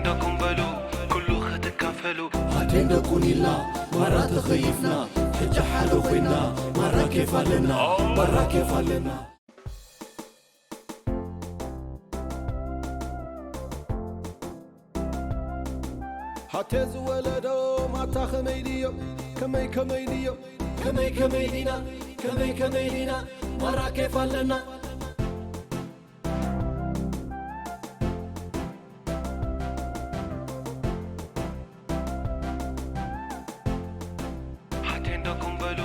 ደኩም በሉ ኩሉ ክትካፈሉ። ኣቴንደ ኩኒልና ማራ ተኸይፍና፣ ሕጂ ሓደ ኮይና ማራ ኬፍ ኣለና፣ ማራ ኬፍ ኣለና። ሃቴ ዝወለዶ ማታ ከመይ ድዮም? ከመይ ከመይ ድዮም? ከመይ ከመይ ዲና? ከመይ ከመይ ዲና? ማራ ኬፍ ኣለና። ሃቴ እንደኩም በሉ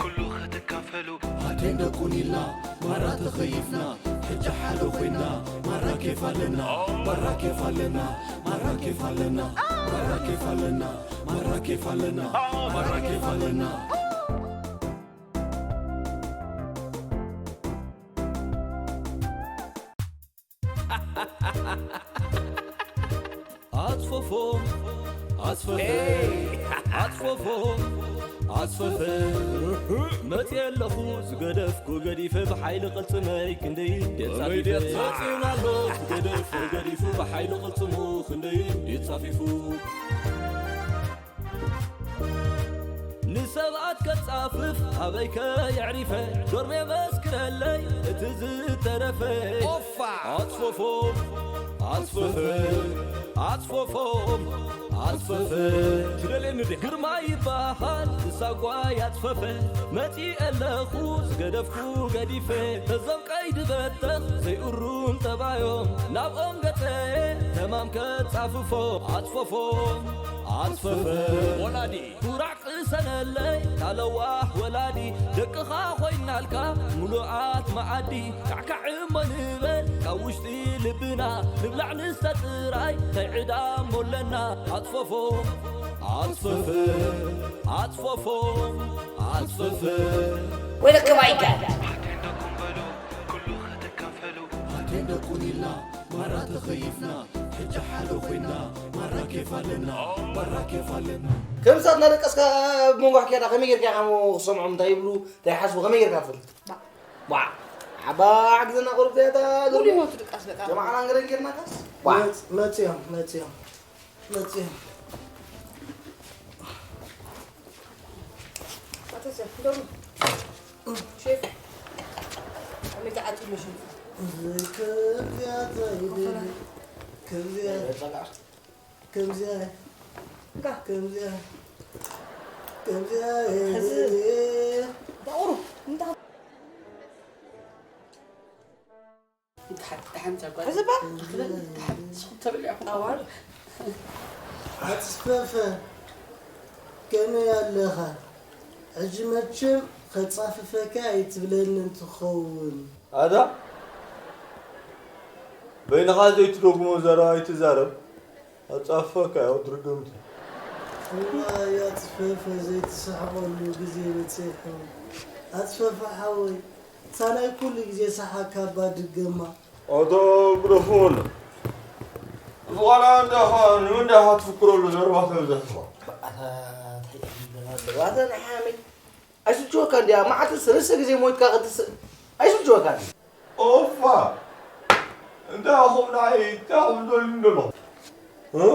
ኩሉ ክትካፈሉ። ሃቴ እንደኩን ኢልና ማራ ተኸይፍና፣ ሕጂ ሓደ ኮይና ማራ ኬፍ ኣለና፣ ማራ ኬፍ ኣለና፣ ማራ ኬፍ ኣለና፣ ማራ ኬፍ ኣለና፣ ማራ ኬፍ ኣለና፣ ማራ ኬፍ ኣለና። ኣጽፈፎ ኣጽፈፈ ኣጽፈፎ ኣጽፈፈ መጽየ ኣለኹ ዝገደፍኩ ገዲፈ ብሓይሊ ቅልጽመይ ክንደይ ደጻፊፈ መጽዩን ኣሎ ዝገደፍኩ ገዲፉ ብሓይሊ ቅልጽሙ ክንደይ ደጻፊፉ ንሰብኣት ከጻፍፍ ኣበይከ የዕሪፈ ዶርሜ መስክረለይ እቲ ዝተረፈ ኦፋ ኣጽፈፎ ኣጽፈፈ ኣጽፈፎ ኣጽፈፈ ትደልየኒ ዲኻ ግርማ ይበሃል ንሳጓ ያጽፈፈ መጺ ኣለኹ ዝገደፍኩ ገዲፈ እዞም ቀይዲ በተኽ ዘይእሩም ጠባዮም ናብኦም ገጸ ተማም ከጻፍፎ ኣጽፈፎ ኣጽፈፈ ወላዲ ኩራዕ ቅሰነለይ ታለዋህ ወላዲ ደቅኻ ኮይናልካ ሙሉኣት መዓዲ ካዕካዕ እሞ ንበል ካብ ውሽጢ ልብና ንብላዕ ንስተ ጥራይ እንታይ ዕዳ እሞ ኣለና ኣጽፈፎ ኣጽፈፈ ኣጽፈፎ ኣጽፈፈ ወይለከ ባይጋል ኣቴንደ ኩን ኢልና ማራ ተኸይፍና ሕጂ ሓደ ኮይና ማራ ኬፍ ኣለና ማራ ኬፍ ኣለና ከምሳት እናደቀስካ ኣብ መንጎ ኣካያዳ ከመይ ጌርካ ኢኻ ክሰምዖም እንታይ ይብሉ እንታይ ይሓስቡ ከመይ ጌርካ ትፈልጥ ዋ ዓባ ግዘና ቁሩብ ዘያታ ሙሉ ይሞቱ ድቃስ በቃ ጀማዓና እንግረን ጌርናካስ ዋ መጽ- መጽዮም መጽዮም መጽዮም ኣቶ ሰብ ዶም ሼፍ ኣሜታ ዓጢሉ ሼፍ ከምዚያ ዘይደሊ ከምዚያ ከምዚያ እንካ ከምዚያ ከምዚያ ሕዚ ዘይደሊ ዳቑሩ እንታ እንተሓ- ደሓን እዛ ጓል ሕዚ ባ? ደሓን ንስኹም ተበሊዕኹም ኣዋር ኣጽፈፈ ከመይ ኣለኻ? ሕጂ መቸም ከጻፍፈካ ኣይትብለንን ትኸውን። ኣታ በይንኻ ዘይትደግሞ ዘረባ ኣይትዛረብ። ኣጻፍፈካ ያው ድርግምቲ። እዋይ ኣጽፈፈ ዘይትስሕቐሉ ግዜ በጺሑ። ኣጽፈፈ ሓወይ እታ ናይ ኩሉ ግዜ ሰሓቅ ካባ ድገማ። ኣታ ግደፎ ወላ። እዚ ቆልዓ እንዳ ኸ ንምንታይ ኢኻ ትፍክረሉ ዘረባ ተብዝሕ ኢኻ? ኣታ እንታይ እዩ ዘረባ? ኣታ ናይ ሓመይ ኣይስልችወካ እንድያ መዓልቲ ሰለስተ ግዜ ሞይትካ ክትስእ ኣይስልችወካ እንድያ? ኦፋ እንታይ ኢኹም ንዓይ እንታይ ኢኹም ትደልዩኒ ዘለኹም? እ?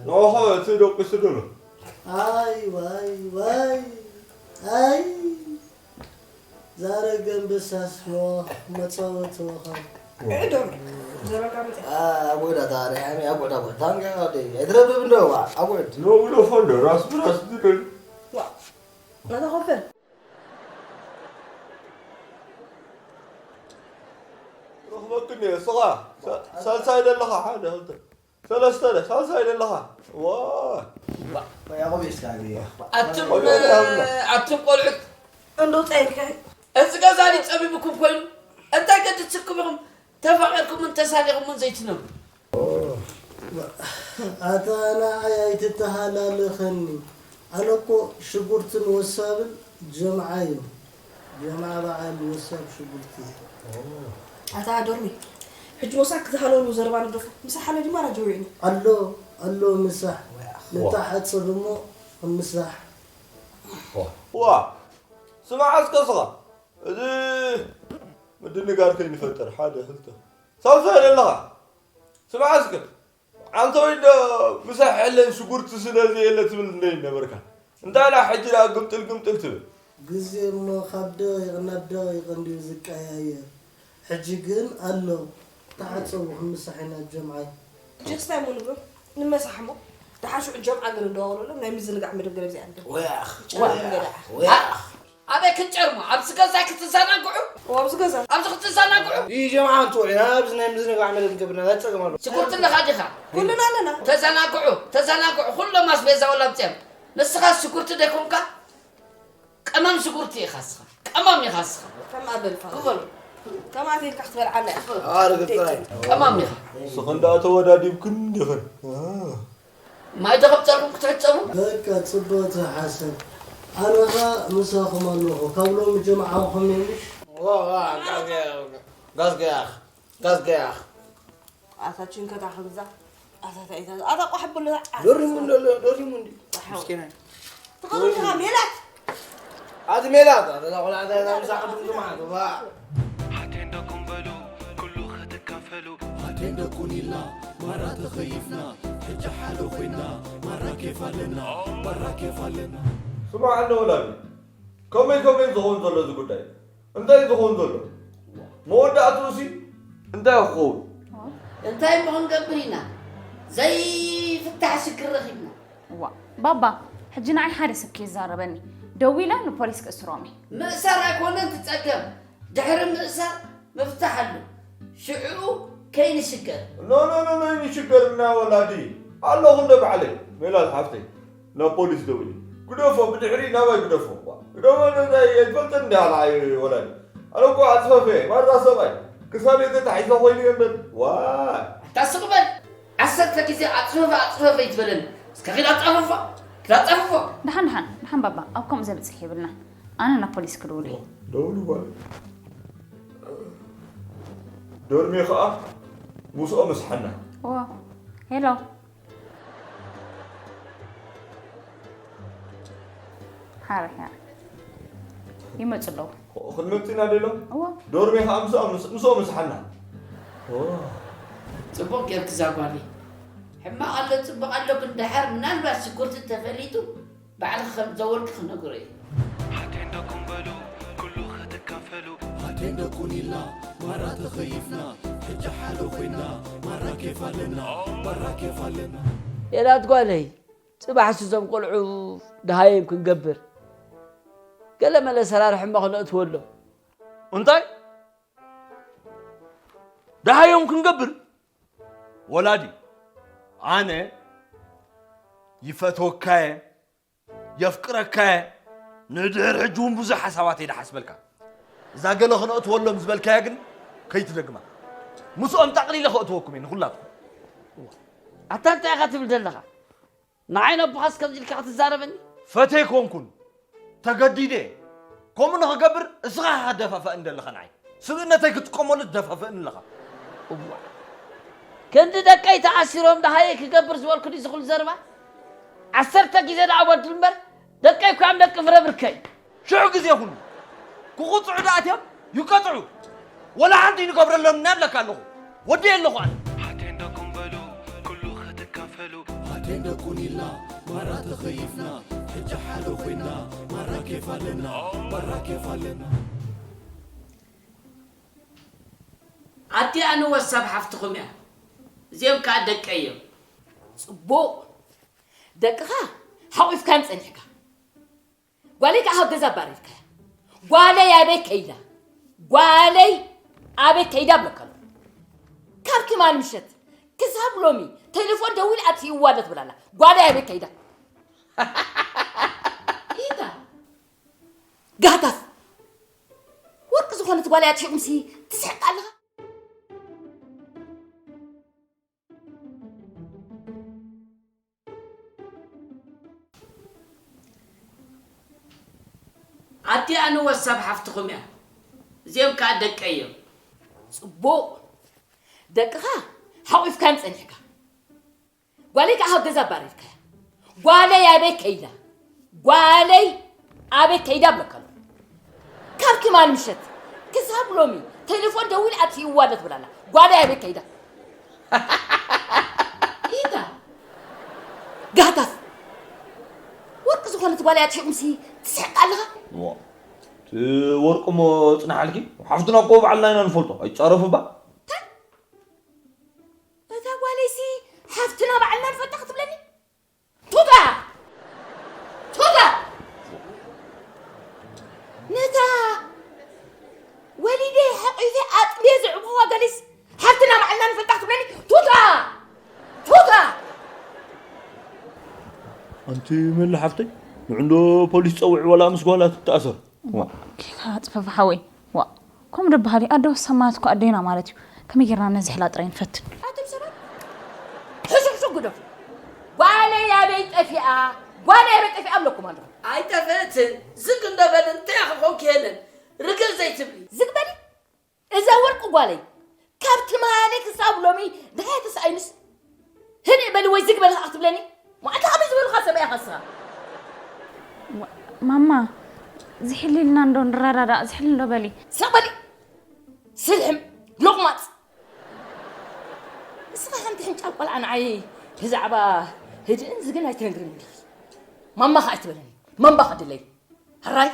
ንዕኹ እቲ ደቂሱ ደሎ። ኣይ ዋይ ዋይ ኣይ ዛረገ ኣንበሳስ መጻወቲ ወኻል። እዶ ዘረጋ መጽ ኣጎዳ ታሪክ ኣሚ ኣጎዳ ታንጋ ወደ ኣይትረብርብ እንዶ ዋ ኣጎድ ንብሎ ፈንዶ ራስ ብራስ ዝደል ዋ ናታ ኮፈ ረኽበክኒ ስኻ ሳልሳይ ደለኻ ሓደ ክልተ ሰለስተ ደ ሳልሳይ ደለኻ ዋ ያዕቆብ እስካቢ ኣቱም ኣቱም ቆልዑት እንዶ ጸይልካ እዚ ገዛ ጸቢብኩም ኮይኑ እንታይ ገድስኩም ኢኹም ተፋቒርኩምን ተሳሊኹምን ዘይትነብሩ ኣታ ንዓይ ኣይትተሃላለኸኒ ኣነ እኮ ሽጉርትን ወሳብን ጀምዓ እዮም ጀምዓ በዓል ወሳብ ሽጉርቲ ኣታ ዶርሚ ሕጂ ወሳብ ክትሃለሉ ዘረባ ንግደፎ ምሳሕ ኣለ ድዩ ማራ ጀዊዕኒ ኣሎ ኣሎ ምሳሕ ንተሓፅብ እሞ ምሳሕ ዋ ስማዕ እስከ ስኻ እዚ ምድንጋር ከይንፈጥር ሓደ ክልተ ሳልሳይ ደለኻ ስማዕ እስከ፣ ዓንተወይ ዶ ምሳሕ የለን ሽጉርቲ ስለ ዘየለ ትብል እንደ ነበርካ? እንታይ ደኣ ሕጂ ደኣ ግምጥል ግምጥል ትብል? ግዜ እሞ ካብ ደቂቕ ናብ ደቂቕ እንድዩ ዝቀያየር። ሕጂ ግን ኣሎ፣ ተዓጸቡ፣ ክንምሳሕ ኢና ጀምዓይ። ሕጂ ክስታይ እሞ ንብሎ፣ ንመሳሕ እሞ። ደሓን ሽዑ ጀምዓ ግን እንደዋወለሎም ናይ ምዝንጋዕ መደብ ገለ ብዚኣ ንብል። ወያኽ፣ ጨርም ወያኽ፣ ገለ። ወያኽ። ኣበይ ክንጨርሞ? ኣብዚ ገዛ ክትዘናግዑ? እዎ፣ ኣብዚ ገዛ። ኣብዚ ክትዘናግዑ? ይህ ጀምዓ እንትውዒና ኣብዚ ናይ ምዝንጋዕ መደብ ንገብርና ጸገም ኣሎ። ሽጉርቲ ኣለኻ ዲኻ? ኩልና ኣለና። ተዘናግዑ፣ ተዘናግዑ። ኩሎም ኣስቤዛ ወላ ኣምፅኦም። ንስኻ ሽጉርቲ ደይኮንካ? ቀማም ሽጉርቲ ኢኻ ንስኻ። ቀማም ኢኻ ንስኻ። ከምኣ በል ፋ። ክበሉ። ከምኣ ኢልካ ክትበልዓና ኢኻ። ኣረ፣ ግጥራይ። ቀማም ኢኻ። ንስኽን ደኣ ተወዳዲብክን ዲኽን? አ። ማይ ዶ ከብፀልኩም ክትሕፀቡ? በቃ፣ ጽቡቕ ተሓሰብ። ኣነ ኸኣ ምሳኹም ኣለኹ። ካብ ሎሚ ጀምዓ ኹም እየ ምሽ? ዋ፣ ዋ፣ ጋዝገያኽ፣ ጋዝገያኽ፣ ጋዝገያኽ። ኣታ ችንከታ ከምዛ፣ ኣታ ታይታ፣ ኣታ ቋሕ ብሎ፣ ኣታ ዶሪሙ እንዶ ኣሎ፣ ዶሪሙ እንዲ። ኣሓው። ምስኪናይ። ትኸውን ኢኻ ሜላት። ኣቲ ሜላት፣ ኣታ ቆልዓ እንታይ እዛ ምሳኻ ድምፁ መዓት፣ ዋ። ሓቴንዶ ኩምበሉ፣ ኩሉ ክትካፈሉ። ኣቴንዶ ኩን ኢልና ማራ ተኸይፍና፣ ሕጂ ሓደ ኮይና ማራ ኬፍ ኣለና፣ ማራ ኬፍ ኣለና። ስማዕ እንዶ ወላዲ፣ ከመይ ከመይ ዝኸውን ዘሎ እዚ ጉዳይ? እንታይ ዝኸውን ዘሎ? መወዳእትኡሲ እንታይ ክኸውን? እንታይ እሞ ክንገብር ኢና? ዘይፍታሕ ሽግር ረኺብና። እዋ፣ ባባ፣ ሕጂ ንዓይ ሓደ ሰብ ከይዛረበኒ። ደዊለ ንፖሊስ ክእስሮም እየ። ምእሳር ኣይኮነን እቲ ጸገም። ድሕሪ ምእሳር ምፍታሕ ኣሎ። ሽዕኡ ከይንሽገር። ኖ፣ ኖ፣ ኖ፣ ኖ፣ ይንሽገር እና ወላዲ። ኣለኹ እንደ ባዕለይ። ሜላት ሓፍተይ፣ ናብ ፖሊስ ደውሊ። ግደፎ፣ ብድሕሪ ናባይ ግደፎ። ግደፎ፣ ነዛ ኣይፈልጥን እንዲ ኣልዓይ ወላዲ። ኣነ እኮ ኣጽፈፈ፣ ማራ ሰብኣይ። ክሳብ ተታሒዘ ኮይኑ እየ እምበር። ዋይ። ኣታ ስቕ በል። ዓሰርተ ግዜ ኣጽፈፈ፣ ኣጽፈፈ ይትበለኒ። እስከ ኺድ ኣጻፈፎ፣ ኪድ ኣጻፈፎ። ደሓን፣ ደሓን፣ ደሓን ባባ፣ ኣብ ከምኡ ዘብጽሕ የብልና። ኣነ ናብ ፖሊስ ክድውል እየ። ደውሉ ጓል። ዶርሜ ኸኣ ምስኦም እስሓና። ኦ፣ ሄሎ። ሓረ፣ ሓረ። ይመጹ ኣለዉ። ኦ፣ ክንመጽእ ኢና ዶ ኢሎም? እዎ። ዶርሜ ኸኣ ምስኦም፣ ምስ-፣ ምስኦም እስሓና። ኦ። ጽቡቕ ጌርኪ እዛ ጓለይ። ሕማቕ ኣሎ፣ ጽቡቕ ኣሎ፣ ግን ደሓር ምናልባት ሽጉርቲ ተፈሊጡ ባዕልኺ ከም ዘወልኪ ክነግሮ እየ። ሓቴንዶ ኩምበሉ፣ ኩሉ ክትካፈሉ። ሓቴንዶ ኩን ኢልና፣ ማራ ተኸይፍና፣ ሕጂ ሓደ ኮይና፣ ማራ ኬፍ ኣለና፣ ማራ ኬፍ ኣለና። ሜላት ጓለይ፣ ጽባሕሲ እዞም ቆልዑ ደሃዮም ክንገብር፣ ገለ መለ ሰራርሕ እሞ ክነእትወሎም። እንታይ? ደሃዮም ክንገብር? ወላዲ፣ ኣነ ይፈትወካየ፣ የፍቅረካየ፣ ንድሕር ሕጂ እውን ብዙሕ ሓሳባት እየ ደሓስበልካ። እዛ ገለ ክነእትወሎም ዝበልካያ ግን ከይትደግማ። ምስኦም ጠቕሊለ ከእትወኩም እየ ንኹላትኩም። ኣታ እንታይ ኢኻ ትብል ዘለኻ? ንዓይ ነቦኻስ ከምዚ ኢልካ ክትዛረበኒ? ፈትየ ኣይኮንኩን፣ ተገዲደ። ከምኡ ንኽገብር እስኻ ኢኻ ደፋፍእኒ ዘለኻ ንዓይ። ስብእነተይ ክትጥቀመሉ ትደፋፍእኒ ኣለኻ። እዋ። ክንዲ ደቀይ ተኣሲሮም ደሃየ ክገብር ዝበልኩ ድዩ ዝኹሉ ዘረባ? ዓሰርተ ግዜ ደኣ ወድል እምበር፣ ደቀይ እኮ እዮም ደቂ ፍረ ብርከይ። ሽዑ ግዜ ኩሉ ክቕጽዑ ደኣ ኣትዮም ይቀጽዑ። ወላ ሓንቲ ይንገብረሎም እና ኣለካ ኣለኹ። ወዲ ኣለኹ ኣነ። ሓቴንዶ ኩምበሉ፣ ኩሉ ክትካፈሉ። ሓቴንዶ ኩን ኢልና፣ ማራ ተኸይፍና፣ ሕጂ ሓደ ኮይና፣ ማራ ኬፍ ኣለና፣ ማራ ኬፍ ኣለና። ኣቲ ኣነ ወሳብ ሓፍትኹም እያ። እዚኦም ከኣ ደቀይ እዮም። ጽቡቕ። ደቅኻ ሓቑፍካዮም ጸኒሕካ። ጓለይ ከኣ ካብ ገዛ ኣባሪርካያ። ጓለይ ኣበይ ከይዳ? ጓለይ ኣበይ ከይዳ እብለካ ኣለኹ። ካብ ትማሊ ምሸት ክሳብ ሎሚ ቴሌፎን ደዊለ ኣጥፊእዋ ኣሎ ትብል ኣላ። ጓለይ ኣበይ ከይዳ? ኢታ ጋህታፍ ወርቂ ዝኾነት ጓለይ ኣጥፊእኩምሲ ትስሕቅ ኣለኻ? ኣቲ ኣነ ወሳብ ሓፍትኹም እያ። እዚኦም ከኣ ደቀይ እዮም። ጽቡቕ። ደቅኻ ሓቑፍካዮም ጸኒሕካ። ጓለይ ከኣ ካብ ገዛ ኣባሪርካያ። ጓለይ ኣበይ ከይዳ? ጓለይ ኣበይ ከይዳ እብለካ ኣለኹ። ካብ ትማሊ ምሸት ክሳብ ሎሚ ቴሌፎን ደዊለ ኣጥፊእዋ ኣሎ ትብል ኣላ። ጓለይ ኣበይ ከይዳ? ጋህታፍ! ወርቂ ዝኾነት ጓል እያ ኣጥሒቑምሲ ትስሕቅ ኣለኻ? ዋ፣ እቲ ወርቂ እሞ ጽናሓልኪ፣ ሓፍትና እኮ ባዕልና ኢና ንፈልጦ፣ ኣይትጻረፉ እባ። እንታይ? እታ ጓለይሲ ሓፍትና ባዕልና ንፈልጣ ክትብለኒ? ቱታ! ቱታ! ነታ ወሊደ ሓቂፈ ኣጥብየ ዘዕብኹዋ ጓለይሲ ሓፍትና ባዕልና ንፈልጣ ክትብለኒ? ቱታ! ቱታ! ኣንቲ መሊ ሓፍተይ፣ ንዕንዶ ፖሊስ ጸውዒ ዋላ ምስ ጓላ ትተኣሰር። ዋ። ኬካ ጽፈፋ ሓወይ። ዋ። ከምኡ ዶ በሃሊ ኣደ ወሳን ማለት እኮ ኣደና ማለት እዩ። ከመይ ጌርና ነዝሕላ ጥራይ ንፈትን። ኣቱም ሰባት ሕሹኽሹኽ ግደፉ። ጓለይ ኣበይ ጠፊኣ? ጓለይ ኣበይ ጠፊኣ እብለኩም ኣለኹ። ኣይጠፍእትን። ዝግ እንደበል እንታይ ክኾንኪ የለን። ርግእ ዘይትብሊ። ዝግ በሊ። እዛ ወርቂ ጓለይ ካብ ትማሊ ክሳብ ሎሚ ድሃይ ተሳኢኑስ ህድእ በሊ ወይ ዝግ በሊ ከዓ ክትብለኒ? መዓልቲ ከመይ ዝበሉኻ ሰብ እያ ኸስኻ? ማማ ዝሕሊ ኢልና እንዶ ንረዳዳእ ዝሕሊ እንዶ በሊ። ስቕ በሊ። ስልሕም ሎቕማፅ። ንስኻ ሓንቲ ሕንጫል ቆልዓ ንዓይ ብዛዕባ ህድእን ዝግን ኣይትነግርኒ ዲኺ? ማማ ከዓ ኣይትበለኒ። ማማ ከድለይ። ሕራይ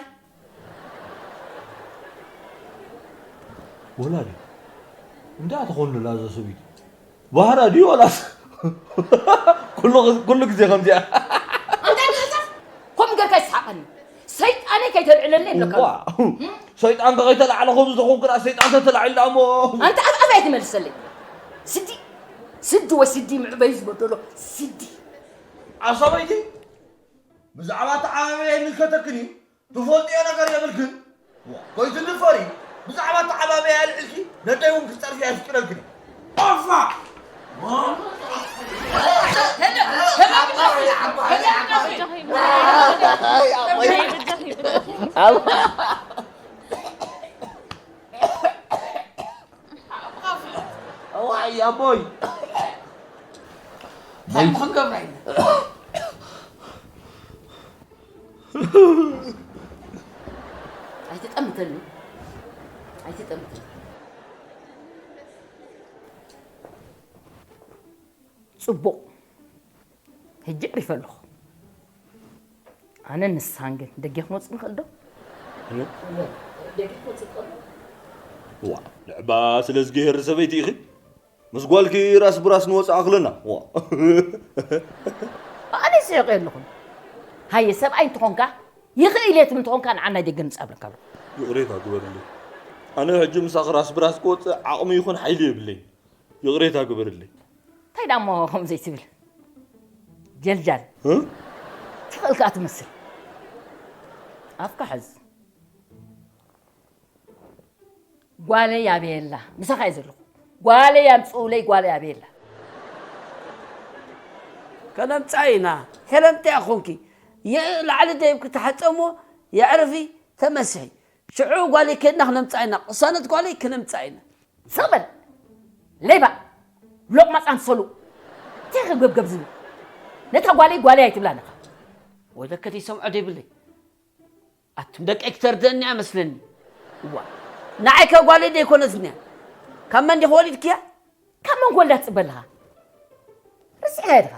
ወላዲ እንታይ ትኾንላ እዛ ሰበይቲ? ባህራ ድዩ ዋላስ ኩሉ ግዜ ከምዚኣ? ኣንታ ንህዛፍ ከምኡ ጌርካ ይስሓቐኒ። ሰይጣነይ ከይተልዕለለይ ይብለካ። ዋ፣ ሰይጣን ከይተላዕለ ከምዚ ዝኾንኩ ደኣ ሰይጣን ተተላዒላ እሞ። ኣንታ ኣፍ ኣፍ ኣይትመልሰለይ። ስዲ ስዲ ወይ ስዲ ምዕበይ ዝበደሎ ስዲ። ኣሰበይቲ ብዛዕባ ተዓባበየ ይምልከተክን እዩ። ትፈልጥዮ ነገር የብልክን። ኮይትንፈሪ ብዛዕባ ተዓባበያ ኣልዕልኪ ነደይ እውን ክፀርፊ ኣይፍቅደልክን። ቆፋ እዋይ ኣቦይ እንታይ ክንገብራ ኢና ኣይትጠምተኒ ኣይትጠምተኒ ፅቡቕ ሕጂ ዕሪፈ ኣለኹ ኣነ ንሳን ግን ደገ ክንወፅእ ንኽእል ዶ ዋ ንዕባ ስለ ዝገሄር ሰበይቲ ኢኺ ምስ ጓልኪ ራስ ብራስ ንወፅእ ኣኽለና ኣነ ስሕቕ የለኹን ሃየ ሰብኣይ እንትኾንካ ይኽእል እየ ትብል እንትኾንካ ንዓናይ ደገ ንፃ ብለካ ኣለኹ ይቕሬታ ግበርለይ ኣነ ሕጂ ምሳኺ ራስ ብራስ ክወፅእ ዓቕሚ ይኹን ሓይሊ የብለይ ይቕሬታ ግበርለይ እንታይ ዳሞ ከምዘይ ትብል ጀልጃል ትኽእል ከዓ ትመስል ኣፍካ ሕዝ ጓለይ ኣበየላ ምሳኻ እየ ዘለኹ ጓለይ ኣምፅኡለይ ጓለይ ኣበየላ ከነምፃ ኢና ሄለን እንታይ ኮንኪ ላዕሊ ደይብ ክትሓፀሞ የዕርፊ ተመስሒ ሽዑ ጓለይ ከድና ክነምፃ ኢና ቅሳነት ጓለይ ክነምፃ ኢና ስቕ በል ሌባ ሎቕማፅ ኣምሰሉ እንታይ ገብገብ ዝብል ነታ ጓለይ ጓለይ ኣይትብላ ነኻ ወይለከ ዘይሰምዖ ደይብለይ ኣቱም ደቀይ ክተርደኒ እያ መስለኒ እዋ ንዓይ ከ ጓለይ ደይኮነትኒ እያ ካብ መን ዲኺ ወሊድክያ ካብ መን ክወልዳ ትፅበ ኣለኻ ርስዕኻ እየ ድኻ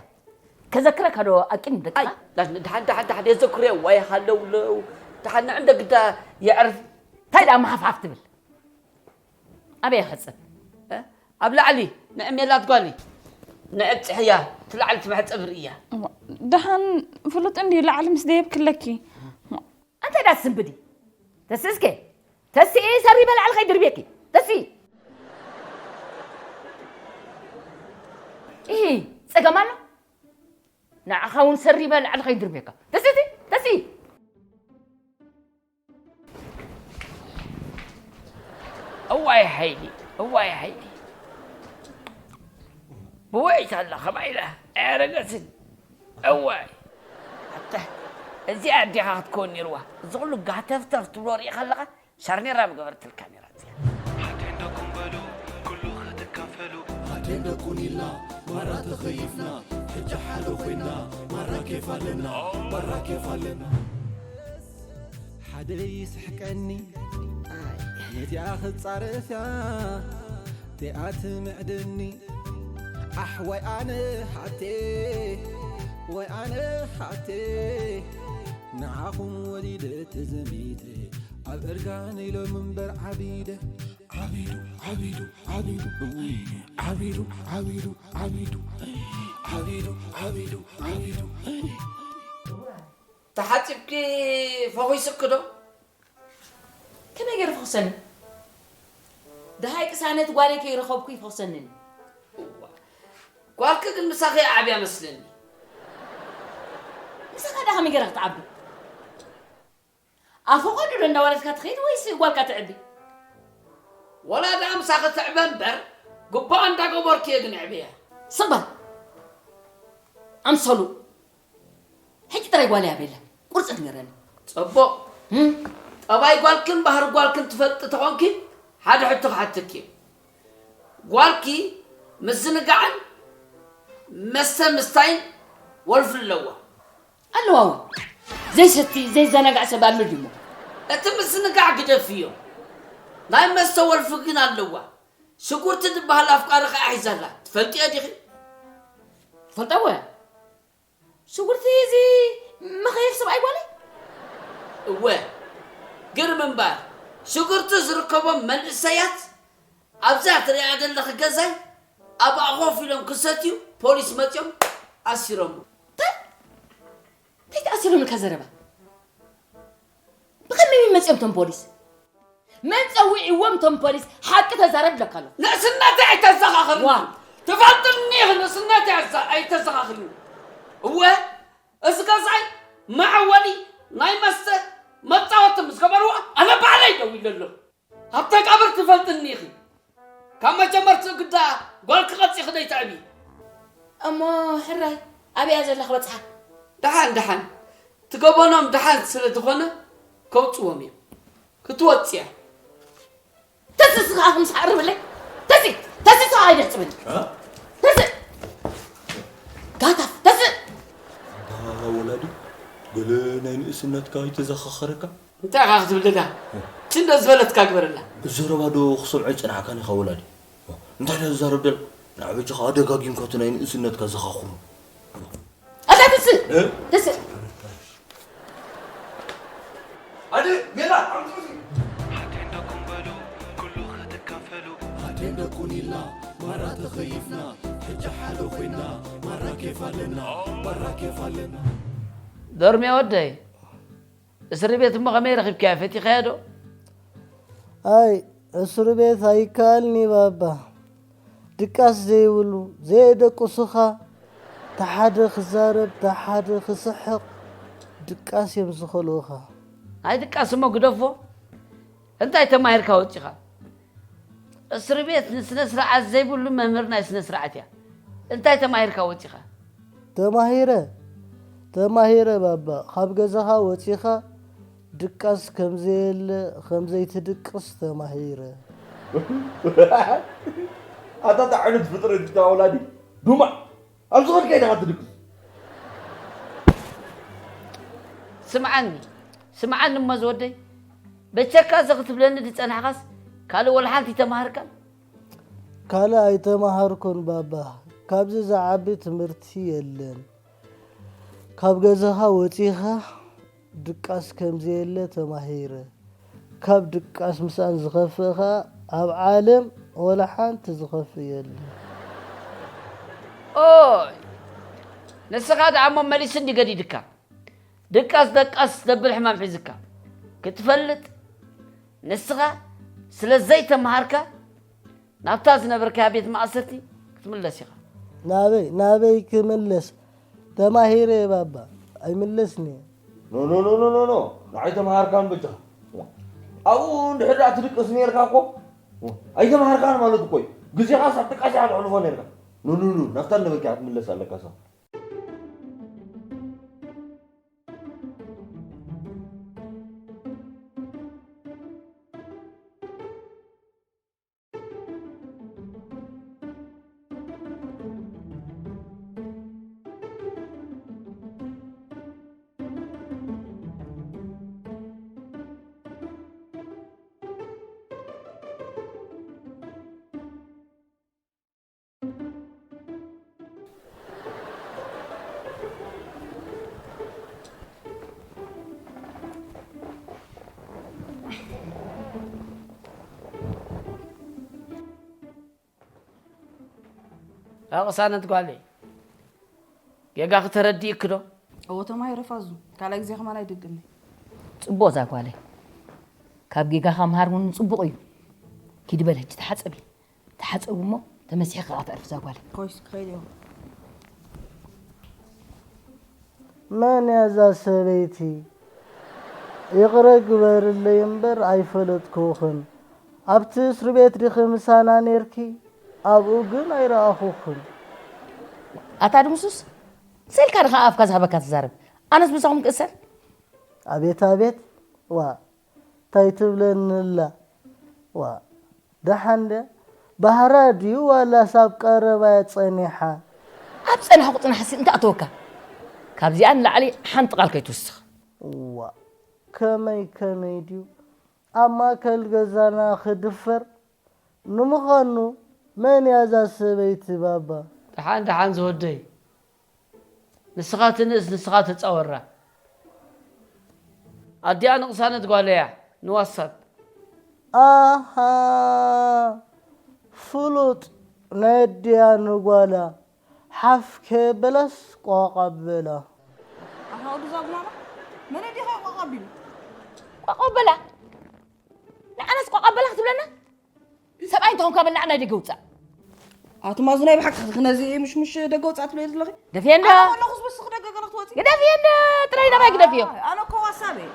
ከዘክረካ ዶ ኣቂም ደቅኻ ድሓን ድሓን ድሓን የዘክርዮ ዋይ ሃለውለው ድሓን ንዕንደ ግዳ የዕርፍ እንታይ ደኣ መሃፍሃፍ ትብል ኣበይ ክሕፀብ ኣብ ላዕሊ ንዕሜላት ጓሊ ንዕብፅሕያ ትላዕሊ ትመሕፀብ ርእያ ደሓን ፍሉጥ እንዲ ላዕሊ ምስ ደየብ ክለኪ ኣንተ ዳ ስንብዲ ተስእስከ ተስኢ ሰሪበ ላዕሊ ከይድርብየኪ ተስኢ ኢሂ ፀገም ኣሎ ንዓኻ እውን ሰሪበ ላዕሊ ከይድርብየካ ተስእቲ ተስኢ እዋይ ሓይሊ እዋይ ሓይሊ ብውዕይታ ኣላ ከማይ ኢላ ኣያረገትን እዋይ ኣታ እዚኣ ኣዴኻ ክትከውን ነይርዋ እዚ ኩሉ ጋህተፍተፍ ትብሎ ርኢ ከለኻ ሻርኔራ ምገበርትልካ ነይራ እዚኣ ሓቴንዶ ኩምበሉ ኩሉ ክትካፈሉ ሓቴንዶ ኩን ኢልና ማራ ተኸይፍና ሕጂ ሓደ ኮይና ማራ ኬፍ ኣለና ማራ ኬፍ ኣለና ሓደ ይስሕቀኒ ነቲኣ ክጻረፍ እያ እቲኣ ትምዕድኒ ኣሕዋይ ኣነ ሃብቴ ወይ ኣነ ሓቴ ንዓኹም ወሊደ ተዘሚተ ኣብ እርጋን ኢሎም እምበር ዓቢደ ዓቢዱ ዓቢዱ ዓቢዱ ዓቢዱ ዓቢዱ ዓቢዱ ዓቢዱ ዓቢዱ ተሓጺብኪ ፈኺሱኪ ዶ? ከመይ ገይሩ ፈኽሰኒ? ደሃይ ቅሳነት ጓለይ ከይረኸብኩ ይፈኽሰኒ። እዋ፣ ጓልኪ ግን ምሳኺ ዓብያ መስለኒ። ምሳኻ ደኣ ከመይ ገይራ ክትዓቢ? ኣፈቐዱ ዶ እንዳወለድካ ትኸይድ ወይስ ጓልካ ትዕቢ? ወላ ደኣ ምሳኺ ትዕበ እምበር፣ ግቡኣ እንዳገበርክዮ ግን ዕብያ። ስቕ በል። ኣምሰሉ። ሕጂ ጥራይ ጓለይ ኣበይ ኣላ? ቁርፂ ንገረኒ። ፅቡቕ። እም? ጠባይ ጓልክን ባህሪ ጓልክን ትፈልጢ ተኾንኪ፣ ሓደ ሕቶ ክሓተኪ እየ። ጓልኪ ምዝንጋዕን መስተ ምስታይን ወልፊ ኣለዋ። ኣለዋ እውን። ዘይሰቲ፣ ዘይዘናጋዕ ሰብ ኣሎ ድሞ? እቲ ምዝንጋዕ ግደፍዮ። ናይ መስተ ወልፊ ግን ኣለዋ። ሽጉርቲ ዝበሃል ኣፍቃሪ ከኣ ሒዛ ኣላ። ትፈልጥዮ ዲኺ? ትፈልጣ እወ። ሽጉርቲ እዚ መኸየፍ ሰብኣይ ጓለይ? እወ። ግርም እምበር፣ ሽጉርቲ ዝርከቦም መንእሰያት ኣብዛ ትሪኣ ዘለኺ ገዛይ ኣብኣ ኮፍ ኢሎም ክሰትዩ ፖሊስ መፂኦም ኣሲሮሞ። እንታይ? እንታይ ተኣሲሮም ኢልካ ዘረባ? ብኸመይ መፂኦም ቶም ፖሊስ? መን ፀዊዕዎም ቶም ፖሊስ? ሓቂ ተዛረብ ኢለካ ኣለኹ። ንእስነተይ ኣይተዘኻኽርኒ። ዋ። ትፈልጥኒ ኢኺ፣ ንእስነተይ ኣዛ-፣ ኣይተዘኻኽርኒ። እወ፣ እዚ ገዛይ መዐወሊ ናይ መስተ መጻወቲ ምስ ገበርዎ፣ ኣነ ባዕለይ ደው ኢለ ኣለኹ። ሃብተ ቀብር ትፈልጥኒ ኢኺ። ካብ መጀመርትኡ ግዳ ጓልኪ ቀልጺኺ ደይትዕብዪ። እሞ ሕራይ ኣበይ እያ ዘላ ክበጽሓ? ደሓን ደሓን፣ እቲ ገበኖም ደሓን ስለ ዝኾነ ከውጽዎም እዮም። ክትወጽእ እያ። ተስእ እስኻ ከም ሰዓር በለይ። ተስእ፣ ተስእ እስኻ ኣይደሕጽበኒ። እ? ተስእ። ጋታፍ፣ ተስእ። ኣንታ ወላዲ፣ ገለ ናይ ንእስነትካ ኣይተዘኻኸረካ? እንታይ ኢኻ ክትብል ደለኻ? ችንዶ ዝበለትካ ግበረላ። ብዘረባ ዶ ክሰምዖ ኣይጸናሕካን ኢኻ ወላዲ? እንታይ ድያ ዝዛረብ ደላ? ንዓ በጃኻ ደጋጊምካ እቲ ናይ ንእስነትካ ዘኻኽሮ። ኣታ ትስእ! እ? ትስእ! ኣደ ሜላ ኣምጡሲ። ሓቴን ደቁን በሉ ኩሉ ክትካፈሉ። ሓቴን ደቁን ኢልና ማራ ተኸይፍና፣ ሕጂ ሓደ ኮይና ማራ ኬፍ ኣለና፣ ማራ ኬፍ ኣለና። ዶርሜ ወደይ፣ እስሪ ቤት እሞ ከመይ ረኺብካዮ? ፈቲኻዮ ዶ? ኣይ፣ እስሪ ቤት ኣይከኣልኒ ባባ። ድቃስ ዘይብሉ፣ ዘየደቅሱኻ፣ ተሓደ ክዛረብ፣ ተሓደ ክስሕቕ፣ ድቃስ እዮም ዝኸልኡኻ። ናይ ድቃስ እሞ ግደፎ። እንታይ ተማሂርካ ወጺኻ? እስሪ ቤት ንስነ ስርዓት ዘይብሉ መምህር ናይ ስነ ስርዓት እያ። እንታይ ተማሂርካ ወጺኻ? ተማሂረ፣ ተማሂረ ባባ፣ ካብ ገዛኻ ወጺኻ ድቃስ ከም ዘየለ፣ ከም ዘይትድቅስ ተማሂረ። ኣታ እንታይ ዓይነት ፍጥረት ኢኻ ወላዲ? ዱማ፣ ኣብ ዝኸድካዮ ኢኻ ትድቅስ። ስምዓኒ፣ ስምዓኒ እሞ ዝወደይ፣ በቸካ እዚ ክትብለኒ ዝጸናሕካስ ካልእ ወላ ሓንቲ ተማሃርካን? ካልእ ኣይተማሃርኩን ባባ፣ ካብዚ ዝዓቢ ትምህርቲ የለን። ካብ ገዛኻ ወጺኻ ድቃስ ከም ዘየለ ተማሂረ። ካብ ድቃስ ምስኣን ዝኸፍእ ኸኣ ኣብ ዓለም ወላ ሓንቲ ዝኸፍእ የለን። ኦይ፣ ንስኻ ደኣ እሞ መሊሱ እንዲ ገዲድካ። ድቃስ ደቃስ ዘብል ሕማም ሒዝካ ክትፈልጥ፣ ንስኻ ስለ ዘይተምሃርካ ናብታ ዝነበርካያ ቤት ማእሰርቲ ክትምለስ ኢኻ። ናበይ፣ ናበይ ክምለስ? ተማሂረ እየ ባባ፣ ኣይምለስን እየ። ኖ፣ ኖ፣ ኖ፣ ኖ፣ ኖ፣ ኖ። ንዓይ ተምሃርካን በጃኻ። ኣብኡ እንድሕር ደኣ ትድቅስ ነይርካ እኮ፣ ኣይተምሃርካን ማለት እኮ እዩ። ግዜኻስ ኣብ ድቃስ ኢኻ ተሕልፎ ነይርካ። ኖ፣ ኖ፣ ኖ፣ ናብታ ዝነበርካያ ክትምለስ ኣለካ። ኣቕሳነት ጓለይ፣ ጌጋ ክተረዲእክ ዶ? እዎ ተማሂረ ፋዙ፣ ካልኣይ ግዜ ከማን ኣይድግምኒ። ጽቡቕ እዛ ጓለይ፣ ካብ ጌጋኻ ምሃር እውን ጽቡቕ እዩ። ኪዲ በል ሕጂ ተሓጸቢ፣ ተሓጸቡ እሞ ተመሲሕኻ ከኣ ተዕርፍ እዛ ጓለይ። ኮይስ ክኸይድ እየ። መን እያ እዛ ሰበይቲ? ይቕረ ግበርለይ እምበር ኣይፈለጥኩኽን። ኣብቲ እስር ቤት ዲኺ ምሳና ኔርኪ? ኣብኡ ግን ኣይረኣኹኽን። ኣታ ድምሱስ፣ ስኢልካ ድኻ ኣፍካ ዝሃበካ ትዛረብ? ኣነስ ምሳኹም ክእሰር? ኣቤት ኣቤት፣ ዋ፣ እንታይ ትብለኒ ኣላ? ዋ፣ ደሓን ድያ? ባህራ ድዩ ዋላስ ኣብ ቀረባ እያ ጸኒሓ? ኣብ ጸናሕኩ ጽናሕሲ እንታይ ኣተወካ? ካብዚኣ ንላዕሊ ሓንቲ ቃል ከይትውስኽ። እዋ፣ ከመይ ከመይ ድዩ ኣብ ማእከል ገዛና ክድፈር? ንምዃኑ መን እያ እዛ ሰበይቲ ባባ? ደሓን ደሓን ዝወደይ፣ ንስኻ ትንእስ ንስኻ ተጻወራ። ኣዲኣ ንቕሳነት ጓለያ ንዋሳብ። ኣሃ፣ ፍሉጥ ናይ ኣዲኣ ንጓላ ሓፍ ከየበላስ ቋቋ በላ። ኣታ ወዲ ዛጉማማ፣ መን ኣዲኻ ቋቋ ቢሉ? ቋቋ በላ? ንዓናስ ቋቋ በላ ክትብለና? ሰብኣይ እንተኾንካ በል ንዓናይ ደገ ውጻእ። ኣቲ ማዙ ናይ ብሓቂ ክትኺ ነዚ ምሽ ምሽ ደገ ውጻእ ትብለይ ዘለኺ? ግደፍዮ እንዶ። ኣነ ከለኹስ ብስኺ ደገ ገለ ክትወጺ? ግደፍዮ እንዶ፣ ጥራይ ናባይ ግደፍዮ። ኣይ፣ ኣነ እኮ ዋሳብ እየ።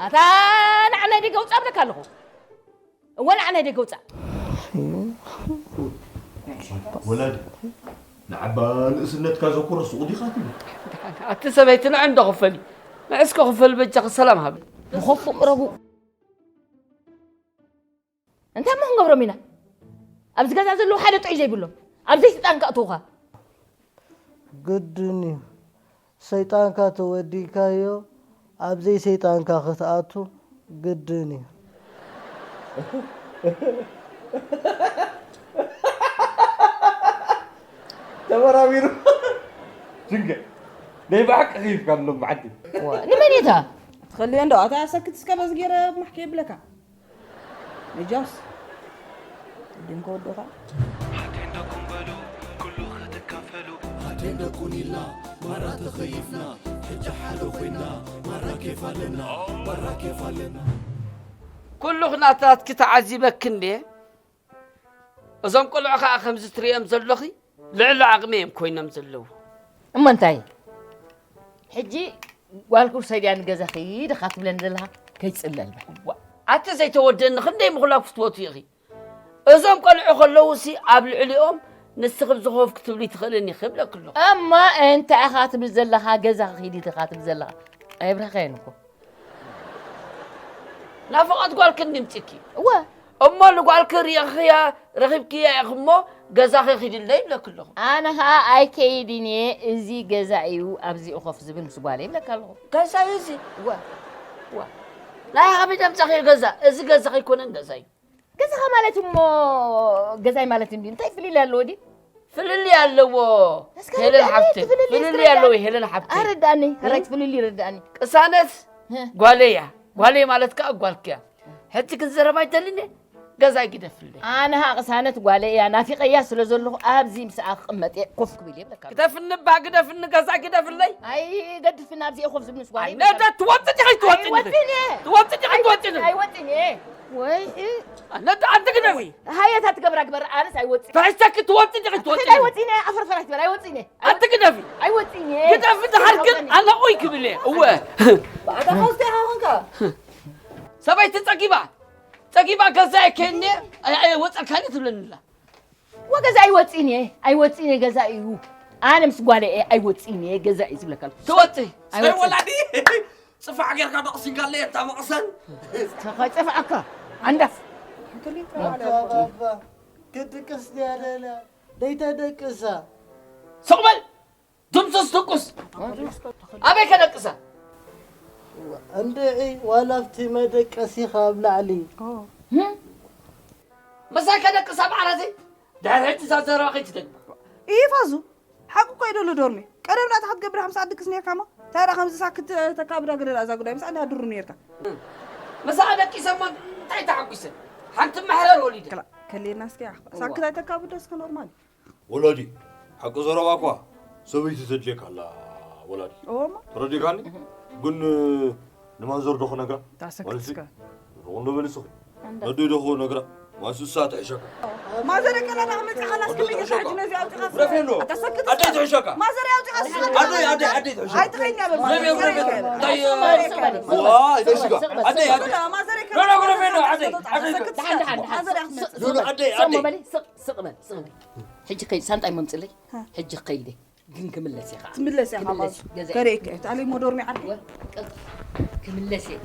ኣታ ንዓናይ ደገ ውጻእ እብለካ ኣለኹ። እወ ንዓናይ ደገ ውጻእ። ወላዲ፣ ንዓባ ንእስነትካ ዘኩረ ሱቕ ዲኻ ትብል? ኣቲ ሰበይቲ ንዕንዶ ክፈል እዩ። ንዕስኮ ክፈል በጃኺ ሰላም ሃብ። ብኸፉእ ቅረቡ። እንታይ እሞ ክንገብሮም ኢና? ኣብዚ ገዛ ዘለዉ ሓደ ጥዑይ ዘይብሎም። ኣብ ዘይሰይጣንካ ኣእትውኻ። ግድን እዩ። ሰይጣንካ ተወዲእካዮ፣ ኣብ ዘይሰይጣንካ ክትኣቱ ግድን እዩ። ተበራቢሩ። ድንገ፣ ናይ ብሓቂ ኺፍካ ኣሎ ብዓዲ። ዋ፣ ንመን እታ? ትኸልዮ እንዶ፣ ኣታ ሰክት እስከ በዚ ገይረ ማሕከ ይብለካ። ነጃስ። ቅድም ከወደኻ። ሓቴንደኩም በሉ፣ ኩሉ ክትካፈሉ። ሓቴንደኩን ኢልና፣ ማራ ተኸይፍና። ሕጂ ሓደ ኮይና፣ ማራ ኬፍ ኣለና፣ ማራ ኬፍ ኣለና። ኩሉ ኩነታትኪ ተዓዚበኪ እንዴ? እዞም ቆልዑ ኸኣ ከምዚ ትርእዮም ዘሎኺ ልዕሊ ዓቕሚ እዮም ኮይኖም ዘለዉ። እሞ እንታይ? ሕጂ ጓልኪ ውሰድያ ንገዛኺ ኢኻ ትብለኒ ዘለኻ? ከይጽለል በል። ዋ፣ ኣቲ ዘይተወደኒ ክንደይ ምኹላፍ ክትወቱ ኢኺ? እዞም ቆልዑ ከለዉሲ ኣብ ልዕሊኦም ንስኺ ብዝኾፍ ክትብሊ ትኽእልኒ ክብለኪ ኣለኹ። እሞ እንታይ ኢኻ ትብል ዘለኻ? ገዛኺ ኺዲ ኢኻ ትብል ዘለኻ? ኣይብርህኻዮን እኮ። ናፍቖት ጓልኪ እንዲምጽኪ። እወ። እሞ ንጓልኪ ርኢኽያ፣ ረኺብክያ ኢኺ እሞ ገዛኺ ኺድለይ ይብለኪ ኣለኹ። ኣነ ኸኣ ኣይከይድን እየ፣ እዚ ገዛ እዩ፣ ኣብዚኡ ኮፍ ዝብል ምስ ጓለይ ይብለካ ኣለኹ። ገዛ እዩ እዚ? እወ። እወ። ናይ ኣበይ ደምጻኺ ገዛ? እዚ ገዛኺ ኣይኮነን፣ ገዛ እዩ። ገዛኻ ማለት እሞ ገዛይ ማለት እንድዩ። እንታይ ፍልልይ ኣለዎ ድዩ? ፍልልይ ኣለዎ እስከ ሄለን ርዳእኒ፣ ሓፍተይ። እቲ ፍልልይ እስከ ፍልልይ ኣለዎ ርዳእኒ። ሄለን ሓፍተይ። ኣረዳእኒ፣ እ? ሕራይ እቲ ፍልልይ ርዳእኒ። ቅሳነት እ? ጓለይ እያ። ጓለይ ማለት ከኣ ጓልኪ እያ። ሕጂ ግን ዘረባ ኣይደልን እየ። ገዛይ ግደፍለይ። ኣነ ኸኣ ቅሳነት ጓለይ እያ። ናፊቐያ ስለ ዘለኹ ኣብዚ ምስኣ ክቕመጥ እየ። ኮፍ ክብል እየ ብለካ። ግደፍኒ እባ ግደፍኒ፣ ገዛይ ግደፍለይ። ኣይገድፍን፣ ኣብዚ እየ ኮፍ ዝብል ምስ ጓለይ ኣነ ብለካ። ዶ ትወጽእ ዲኺ ትወጽእ ዲኺ? ኣይወጽእን እየ። ትወጽእ ዲኺ ትወጽእ ዲኺ? ኣይወጽእን እየ። ወይ፣ እ? ኣነ ዶ ኣንቲ ግደፊ? ሃየ፣ እታ ትገብራ ግበር፣ ኣነስ ኣይወጽእን። ተሕሰኪ ትወጽእ ዲኺ ትወጽእ ዲኺ? ኣይወጽእን እየ፣ ዓፈርፈር ኣይትበል፣ ኣይወጽእን እየ። ኣንቲ ግደፊ። ኣይወጽእን እየ። ግደፊ ደሓር ግን ኣይወጽእን እየ። ኣነ ኡይ ክብል እየ። እወ። ባዕዳ ኸውስቲ ኢኻ ኾንካ። ሰበይቲ ጸጊባ፣ ጸጊባ ገዛ እየ ከይኒ፣ ኣይ-፣ ኣይወጸልካኒ ትብለኒ ኣላ። ወገዛ ኣይወጽእን እየ፣ ኣይወጽእን እየ፣ ገዛ እዩ። ኣነ ምስ ጓለይ እየ፣ ኣይወጽእን እየ፣ ገዛ እዩ ዝብለካ ኣለኹ። ትወጽእ። ኣይወጽእን። ወላዲ፣ ጽፋዕ ጌርካ ደቕሲንካ ኣለየ፣ እታ መቕሰን። ተኸ-፣ ጽፍዓካ፣ ዓንዳፍ። ኣባ፣ ኣባ፣ ክድቅስ ድያ ደልያ? ደይተደቅሳ። ስቕ በል! ድምፅስ ትኩስ! ኣበይ ከደቅሳ? እንድዒ፣ ዋላ ኣብቲ መደቀሲኻ ኣብ ላዕሊ። ምሳይ ከደቅሳ ኣብ ዓራተይ? ድሕሪ ሕጂ እዛ ዘረባ ከይትደግማ። ኢፋዙ፣ ሓቂ እኮ እዩ ደሎ ዶርሜ። ቀደም ዳኣ እንታይ ክትገብር ኢኻ ምሳኣ ትድቅስ ነይርካ እሞ? እንታይ ደኣ ከምዚ ሳክት ተካብዳ ገለ ደኣ እዛ ጉዳይ ምሳኣ እንዳ ድሩ ነይርካ። ምሳኣ ደቂሰ እሞ እንታይ ተሓጒሰ? ሓንቲ መሕረር ወሊደ። ክላ-፣ ከልየና እስኪ ኣኽባ-፣ ሳክት ኣይተካብዶ እስከ ኖርማል። ወላዲ፣ ሓቂ ዘረባ እኳ ሰበይቲ ተድልየካ ኣላ። ወላዲ፣ እወ እሞ። ተረዲእካኒ? ግን ንማዘር ዶ ክነግራ? ታሰክትስካ። ማለት ሲ፣ ርቑ እንዶ በሊ ስኺ። እንዳ። ነዶ ዶ ክነግራ? ማንሱ እሳ ትሕሸካ። ማዘር ከላ ዳ መጽእ ከላ ወዲ እስኪ ትሕሸካ። ሕጂ ነዚ ኣውጺኻ ግረፌ ኖ። ኣታ ሰክት ኣደይ እስካ። ትሕሸካ። ማዘር ኣውጺኻ እስካ። ኣደይ፣ ኣደይ፣ ኣደይ ትሕሸካ። ኣይትኸኛ በል። ግረፌ፣ ግረፌ። እንታይ፣ ዋ፣ ይደሽካ። ኣደይ፣ ኣደይ። ማዘር ኖ፣ ኖ፣ ግረፌ ኖ፣ ኣደይ፣ ኣደይ። ሰክት እስካ። ደሓን፣ ደሓን። ማዘር ኣኽመጽእ። ኖ፣ ኖ፣ ኣደይ፣ ስቕ ኣደይ። በሊ፣ ስቕ፣ ስቕ በል፣ ስቕ በል። ሕጂ ከይድ፣ ሳንጣይ መምጽለይ። ሃ። ሕጂ ከይደ። ግን ክምለስ እየ ከዓ። ትምለስ እየ ከዓ ክምለስ ማዘር። ገዛ እየ። ከርእየካ እየ። ታለይ ሞ ዶርሚ ዓዲ። ወ-፣ ቀልጥ-፣ ክምለስ እየ።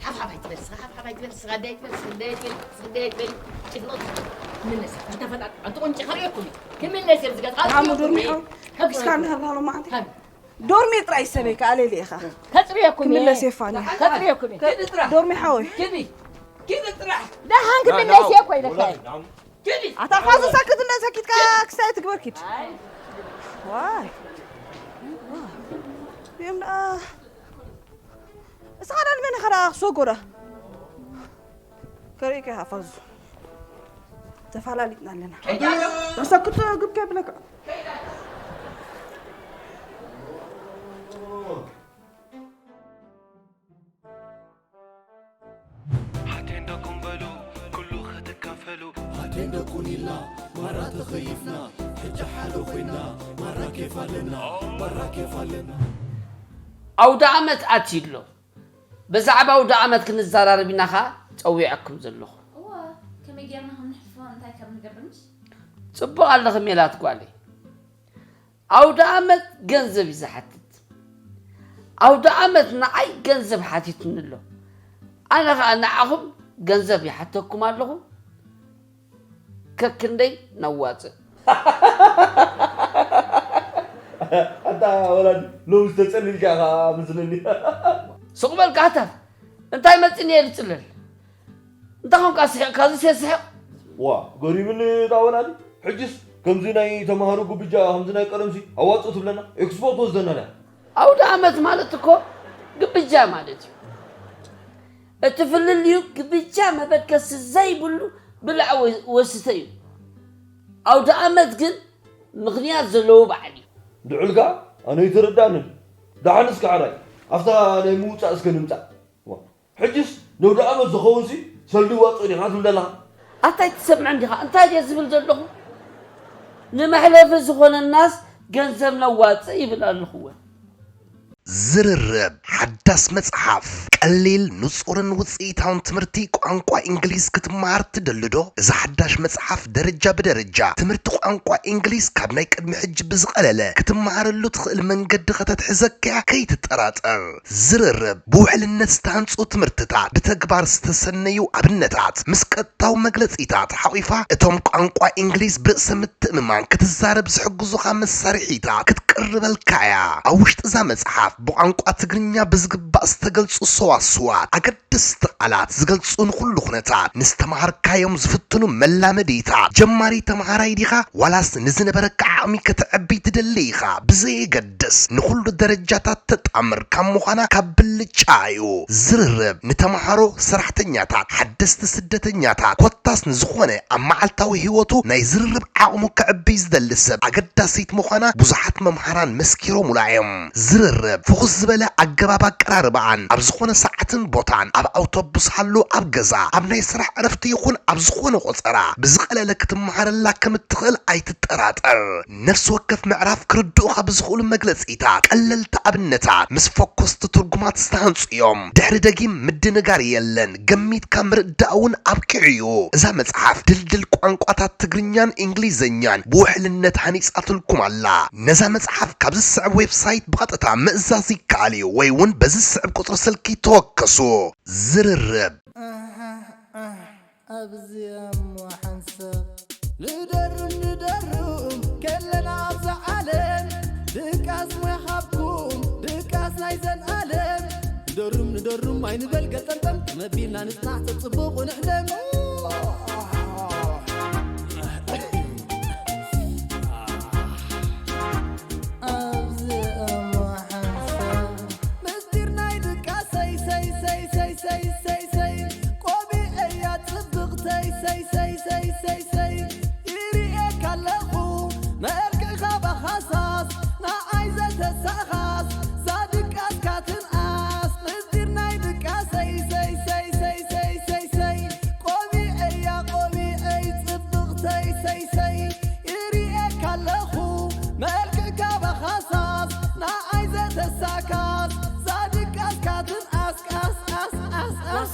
ሓፍ ሓፍ ኣይትበል ስኻ፣ ሓፍ ሓፍ ኣይትበል ስኻ፣ ኣደ ኣይትበል ስኻ፣ ኣደ ኣይትበል ስኻ፣ ኣደ ኣይትበል። ጭፍለቕ ትበል። ክምለስ እየ። ኣንተ ፈጣጥ፣ ኣንተ ቆንጭ ከርእየኩም እየ። ክምለስ እየ፣ ዝገዛ ሓሙ ከርእየኩም ዶርሚ እየ። ሓው። ከብስካ እንዳሃብና ሎ መዓንቲ። ሃብ። ዶርሚ ጥራይ ሰበይ ከኣ ሌሊ ኢኻ። ከጽርየኩም እየ። ክምለስ እየ ፋኒ። ከጽርየኩም እየ። ዶርሚ ሓወይ። ኪዲ፣ ኪዲ ጥራሕ። ደሓን ክምለስ እየ እኮ ኢለካ። ኪዲ። ኣታ ፋዙ ሰክት እንደ ሰኪትካ ክሳይ ትግበር ኪድ። ኣይ። ዋይ። እዮም ደኣ። እስኻ ዳልመን ኸዳ ክሶጎዳ። ከርእካ ኢኻ ፋዙ። ተፋላሊጥና ኣለና። ተሰክቶ ግብ ከብለካ። ሓቴን ደቁን በሉ ኩሉ ክትካፈሉ። ሓቴን ደቁን ኢልና ማራ ተኸይፍና፣ ሕጂ ሓደ ኮይና ማራ ኬፍ ኣለና፣ ማራ ኬፍ ኣለና። ኣውደ ዓመት ኣትዩ ኣሎ። ብዛዕባ ኣውደ ዓመት ክንዘራረብ ኢና ኸኣ ጸዊዐኩም ዘለኹ። እዋ፣ ከመይ ጌርና ከም ንሕልፎ እንታይ ከም ንገብር ምሽ? ጽቡቕ ኣለኺ ሜላት ጓለይ። ኣውደ ዓመት ገንዘብ እዩ ዝሓትት። ኣውደ ዓመት ንዓይ ገንዘብ ሓቲቱኒ ኣሎ። ኣነ ኸኣ ንዓኹም ገንዘብ ይሓተኩም ኣለኹ። ከክንደይ ነዋጽእ? ኣታ ወላዲ፣ ሎምስ ተጸሊልካ ኢኻ መስለኒ። ስቕ በል ካህታፍ፣ እንታይ መጺኒ እየ ዝጽለል? እንታይ ኾንካ ስሒቕካ? እዚ ስሒቕ? ዋ፣ ገሪምኒ እታ ወላዲ። ሕጅስ ከምዚ ናይ ተማሃሮ ጉብጃ፣ ከምዚ ናይ ቀደምሲ ኣዋጽእ ትብለና፣ ኤክስፖ ትወስደና ድያ? ኣውደ ዓመት ማለት እኮ ግብጃ ማለት እዩ። እቲ ፍልልዩ ግብጃ መበገሲ ዘይብሉ ብልዕ ወ-፣ ወስተ እዩ። ኣውደ ዓመት ግን ምኽንያት ዘለዎ በዓል እዩ። ድዑልካ ኣነ ኣይተረዳእንን። ደሓን እስከ ሕራይ ኣብታ ናይ ምውጻእ እስከ ንምጻእ። ዋ፣ ሕጅስ ነውዲ ዓመት ዝኸውንሲ ሰልዲ ዋጽእ ዲኻ ትብል ዘለኻ? ኣታ ኣይትሰምዕን ዲኻ? እንታይ ድየ ዝብል ዘለኹ? ንመሕለፊ ዝኾነናስ ገንዘብ ነዋጽእ ይብል ኣለኹ። ዝርርብ ሓዳስ መጽሓፍ። ቀሊል፣ ንጹርን ውጽኢታውን ትምህርቲ ቋንቋ እንግሊዝ ክትመሃር ትደሊ ዶ? እዛ ሓዳሽ መጽሓፍ ደረጃ ብደረጃ ትምህርቲ ቋንቋ እንግሊዝ ካብ ናይ ቅድሚ ሕጂ ብዝቐለለ ክትመሃረሉ ትኽእል መንገዲ ከተትሕዘካ እያ፣ ከይትጠራጠር። ዝርርብ ብውሕልነት ዝተሃንጹ ትምህርትታት፣ ብተግባር ዝተሰነዩ ኣብነታት፣ ምስ ቀጥታዊ መግለጺታት ሓቑፋ፣ እቶም ቋንቋ እንግሊዝ ብርእሰ ምትእምማን ክትዛረብ ዝሕግዙኻ መሳርሒታት ክትቅርበልካ እያ። ኣብ ውሽጢ እዛ መጽሓፍ፣ ብቋንቋ ትግርኛ ብዝግባእ ዝተገልጹ ሰዋስዋት፣ ኣገደስቲ ቃላት ዝገልጹ ንኹሉ ኩነታት፣ ንዝተምሃርካዮም ዝፍትኑ መላመዲታት፣ ጀማሪ ተምሃራይ ዲኻ ዋላስ ንዝነበረካ ዓቕሚ ከተዕቢ ትደሊ ኢኻ፣ ብዘየገድስ ንኹሉ ደረጃታት ተጣምር ካብ ምዃና ካብ ብልጫ እዩ። ዝርርብ ንተምሃሮ፣ ሰራሕተኛታት፣ ሓደስቲ ስደተኛታት፣ ኮታስ ንዝኾነ ኣብ መዓልታዊ ህይወቱ ናይ ዝርርብ ዓቕሙ ከዕብይ ዝደሊ ሰብ ኣገዳሲት ምዃና ብዙሓት መምሃራን መስኪሮሙላ እዮም። ዝርርብ ፍኹስ ዝበለ ኣገባብ ኣቀራርባኣን ኣብ ዝኾነ ሰዓትን ቦታን፣ ኣብ ኣውቶቡስ ሃሉ፣ ኣብ ገዛ፣ ኣብ ናይ ስራሕ ዕረፍቲ ይኹን ኣብ ዝኾነ ቆጸራ ብዝቐለለ ክትመሃረላ ከም እትኽእል ኣይትጠራጠር። ነፍሲ ወከፍ ምዕራፍ ክርድኡኻ ብዝኽእሉ መግለጺታት፣ ቀለልቲ ኣብነታት ምስ ፈኮስቲ ትርጉማት ዝተሃንጹ እዮም። ድሕሪ ደጊም ምድንጋር የለን፣ ገሚትካ ምርዳእ እውን ኣብቂዑ እዩ። እዛ መጽሓፍ ድልድል ቋንቋታት ትግርኛን እንግሊዝኛን ብውሕልነት ሃኒጻትልኩም ኣላ። ነዛ መጽሓፍ ካብ ዝስዕብ ዌብሳይት ብቐጥታ ምእዛዝ ይከኣል እዩ፣ ወይ እውን በዚ ዝስዕብ ቁጽሪ ስልኪ ተወከሱ። ዝርርብ። ኣሃ፣ ኣህ፣ ኣብዚኣ እሞ ሓንሳብ ንደርም፣ ንደርም ከለና ኣብዛ ዓለም፣ ድቃስ ሞያ ሃብኩም፣ ድቃስ ናይ ዘንኣለም። ንደርም፣ ንደርም ኣይንበል ገጠምጠም፣ መቢልና ንጽናዕ፣ ተጽብቑ ንሕለም። ኣብዚ እሞ ሓንሳብ ምስጢር ናይ ድቃሰይ፣ ሰይ፣ ሰይ፣ ሰይ፣ ሰይ፣ ሰይ፣ ሰይ፣ ቆቢዐያ ጽብቕተይ፣ ሰይ፣ ሰይ፣ ሰይ፣ ሰይ፣ ሰይ፣ ይርእየካ ኣለኹ፣ መ-፣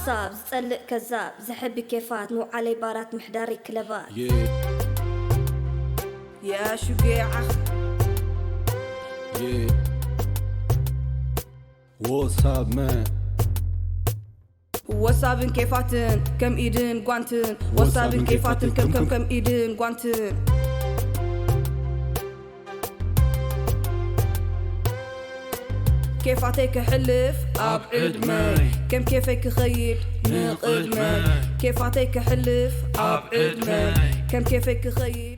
ሳብ ዝጸልእ ከዛብ ዘሕቢ ኬፋት ምውዓለይ ባራት ምሕዳሪ ክለባት። Yeah, يا شجاعة yeah. What's up, man? ወሳብን ኬፋትን ከም ኢድን ጓንትን ወሳብን ኬፋትን ከም ከም ከም ኢድን ጓንትን ኬፋተይ ክሕልፍ ኣብ ዕድመይ ከም ኬፈይ ክኸይድ ንቕድመይ ኬፋተይ ክሕልፍ ኣብ ዕድመይ ከም ኬፈይ ክኸይድ